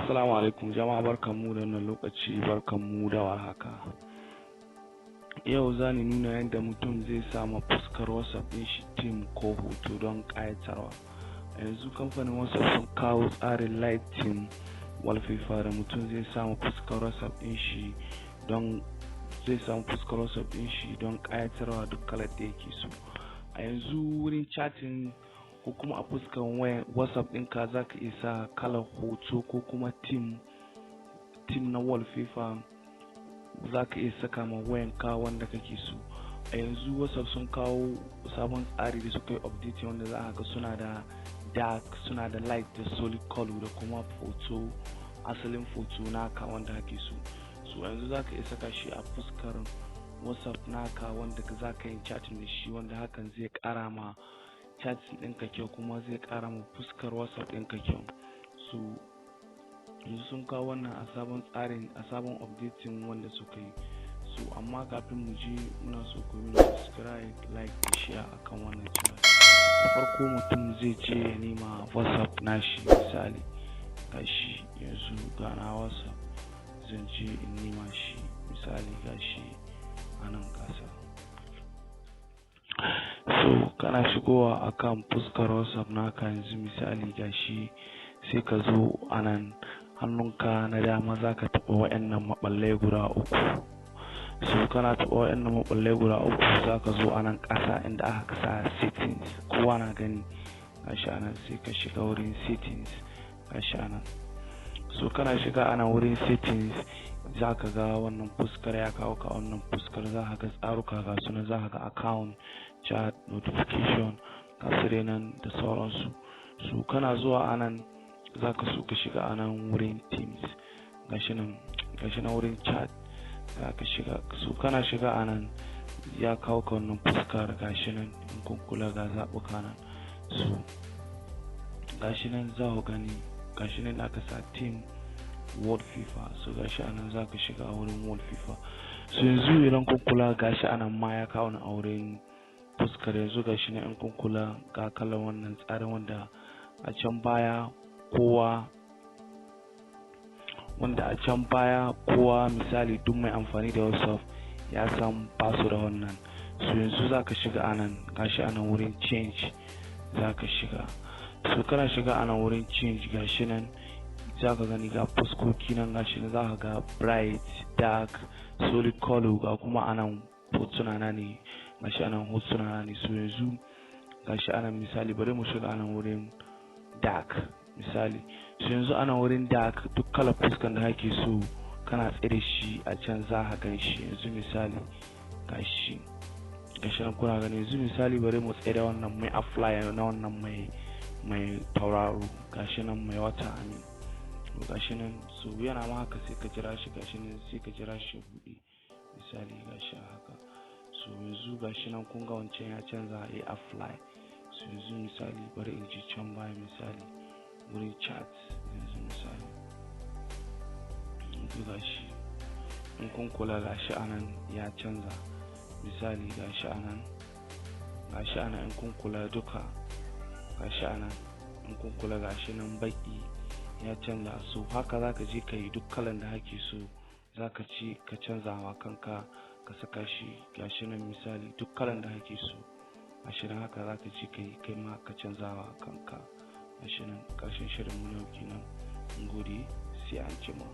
Assalamu alaikum jama'a, barkanmu da wannan lokaci, barkanmu da warhaka. Yau za ni nuna yadda mutum zai sama fuskar WhatsApp ɗin shi theme ko hoto don ƙayatarwa. A yanzu kamfanin WhatsApp sun kawo tsarin light theme wallpaper da mutum zai sama fuskar WhatsApp ɗin shi don zai samu fuskar WhatsApp ɗin shi don ƙayatarwa duk kalar da yake so. A yanzu wurin chatting ko kuma a fuskar wayan WhatsApp ɗinka, za ka iya sa kalar hoto ko kuma theme na wallpaper, za ka iya saka ma wayanka wanda kake so. A yanzu WhatsApp sun kawo sabon tsari da suka yi update, wanda za a ga suna da dark, suna da light da solid color da kuma photo, asalin photo naka wanda kake so. So yanzu za ka iya saka shi a fuskar WhatsApp naka wanda za ka yi chatting da shi, wanda hakan zai ƙara ma chatting ɗinka kyau kuma zai ƙara ma fuskar WhatsApp ɗinka kyau. So yanzu sun kawo wannan a sabon tsarin, a sabon updating wanda suka yi. So amma kafin mu je, muna so ku yi subscribe, like da share akan wannan channel. Da farko mutum zai je ya nema WhatsApp nashi. Misali, gashi yanzu ga na WhatsApp, zan je in nema shi. Misali, gashi a nan ƙasa. So kana shigowa akan fuskar WhatsApp naka yanzu, misali gashi, sai ka zo a nan hannunka na dama, za ka taɓa wa'annan maɓallai guda uku. So kana taɓa wa'annan maɓallai guda uku, za ka zo a nan ƙasa inda aka sa settings. Kowa na gani, gashi a nan. Sai ka shiga wurin settings, gashi a nan. So kana shiga a nan wurin settings, za ka ga wannan fuskar ya kawo ka. Wannan fuskar za ka ga tsaruka, ga sunan, za ka ga account, chat, notification, ga su nan da sauransu. So kana zuwa anan, za ka so ka shiga anan wurin themes. Gashi nan, gashi nan wurin chat za ka shiga. So kana shiga anan, ya kawo ka wannan fuskar. Gashi nan, in kun kula, ga zaɓuka nan. So gashi nan, za ku gani, gashi nan aka sa theme wallpaper. So gashi anan, za ka shiga a wurin wallpaper. So yanzu idan kun kula, gashi anan ma ya kawo ni a wurin fuskar. Yanzu gashi nan, in kun kula, ga kalan wannan tsarin wanda a can baya kowa, misali duk mai amfani da WhatsApp ya san ba su da wannan. So yanzu za ka shiga anan, gashi anan wurin change za ka shiga. So kana shiga anan wurin change, gashi nan za ka gani ga fuskoki nan. Gashi nan za ka ga bright, dark, solid color, ga kuma anan hotuna na ne. Gashi anan hotuna na ne. So yanzu gashi anan, misali bari mu shiga anan wurin dark, misali. So yanzu ana wurin dark, duk kalar fuskan da kake so kana tsire shi a can, za ka gan shi. Yanzu misali gashi, gashi nan kuna gani. Yanzu misali bari mu tsire wannan mai apply na wannan mai tauraro, gashi nan, mai wata, amin. Gashi nan. So yana ma haka, sai ka jira shi. Gashi nan, sai ka jira shi buɗe. Misali gashi haka. So yanzu gashi nan, kun ga wancan ya canza, ya apply. So yanzu misali bari in ji can baya, misali wurin chat. Yanzu misali, yanzu gashi, in kun kula, gashi anan ya canza. Misali gashi anan, gashi anan, in kun kula duka, gashi anan, in kun kula, gashi nan baki ya canza. So haka zaka je ka yi duk kalan da kake so, zaka ci ka canza wa kanka, ka saka shi. Gashi nan, misali duk kalan da kake so, gashi nan, haka zaka je ka yi kai ma ka canza wa kanka. Gashi nan, ƙarshen shirin mu yau kenan. Gode, sai an jima.